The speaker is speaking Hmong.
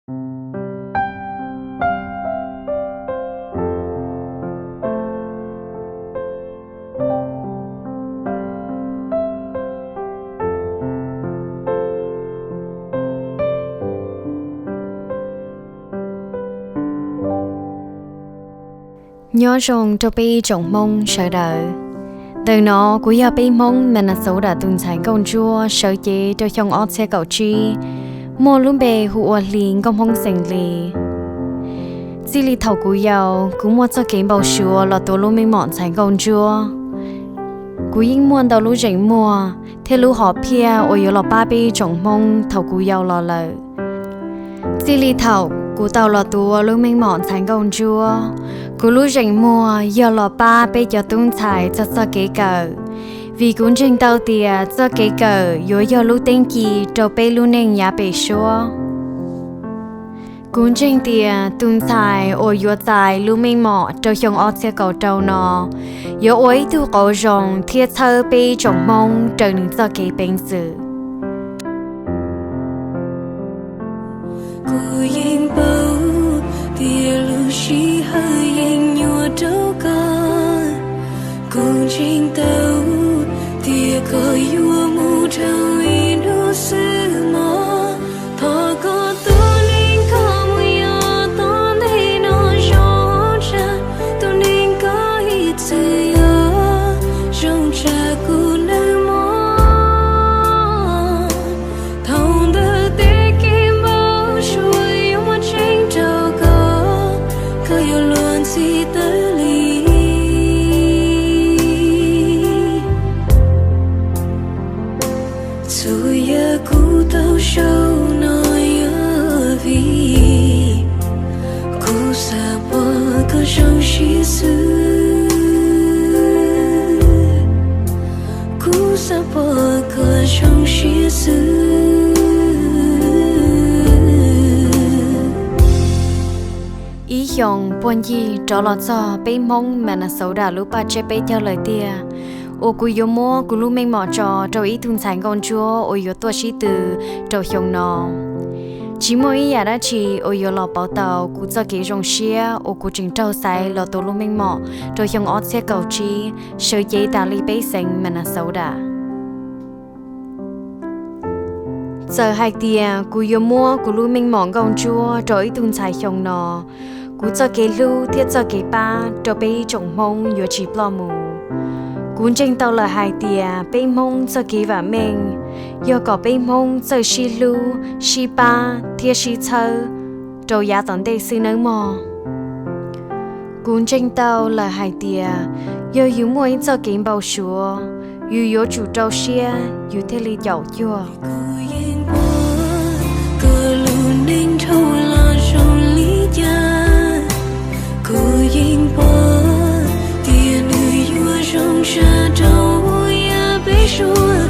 Nyob zoo rau peb ib tsoom Hmoob sawv daws. Ntawm no kuv yog peb Hmoob Minnesota tus ntxhais nkauj ntsuab sawv cev rau xyoo ob txhiab kaum tsib, muaj lub npe hu ua Hli Nkauj Hmoob xeem Lis. Txij li thaum kuv yau, kuv muaj txoj kev npau suav los tua lub meej mom ntxhais nkauj ntsuab. Kuv yeej muaj ntau lub zeem muag thiab lub hom phiaj uas yuav los pab peb ib tsoom Hmoob thaum kuv yau los lawm. Txij li thaum kuv tau los tua lub meej mom ntxhais nkauj ntsuab, kuv lub zeem muag yog los pab peb cov tub ntxhais txog txoj kev kawm, vim kuv ntseeg tau tias txoj kev kawm yuav yog lub teeb ci rau peb lub neej yav pem suab. Kuv ntseeg tias tus ntxhais uas yuav txais lub meej mom rau xyoo ob txhiab kaum rau no yuav ua ib tug qauv zoo thiab txhawb peb ib tsoom Hmoob raws nws txoj kev peev xwm. Kuv yeej paub tias lub sij hawm yeej nyuaj rau koj. Kuv ntseeg tau tias koj yuav mus dhau ib hnub xwb mog. Thov koj tus neeg koj mus yos tom ntej no zoo tshaj, tus neeg koj ib txwm yog zoo tshaj kuv nawb mog. Thaum ntawd tej kev npau suav yuav muaj tseeb rau koj, koj yuav luag ntxhi tawv li. Txhua yam kuv tau sau no yog vim kuv xav pom koj zoo siab xwb. Kuv xav pom koj zoo siab xwb. Ib xyoos puag ncig rov los txog peb Hmoob Minnesota lub paj tsiab peb caug lawm tiag, uas kuv yuav muab kuv lub meej mom tso rau ib tug ntxhais nkauj ntsuab uas yuav tuaj sib tw rau xyoo no. Tsis muaj ib yam dab tsi uas yuav los pauv tau kuv txoj kev zoo siab uas kuv tseem raug xaiv los tua lub meej mom rau xyoo ob txhiab kaum tsib sawv cev tas li peb xeev Minnesota. Txawm hais tias kuv yuav muab kuv lub meej mom nkauj ntsuab rau ib tug ntxhais xyoo no, kuv txoj kev hlub thiab txoj kev pab rau peb ib tsoom Hmoob yuav tsis ploj mus. Kuv ntseeg tau lawm hais tias peb Hmoob txoj kev vam meej yog kom peb Hmoob txawj sib hlub, sib pab thiab sib txhawb rau yav tom ntej xwb nawb mog. Kuv ntseeg tau lawm hais tias yog yus muaj ib txoj kev npau suav, yus yuav tsum rau siab yus thiaj li caum cuag. Kuv yeej paub koj lub neej dhau los zoo li cas. Kuv yeej paub tias nws yuav zoo tshaj rau yav peb suav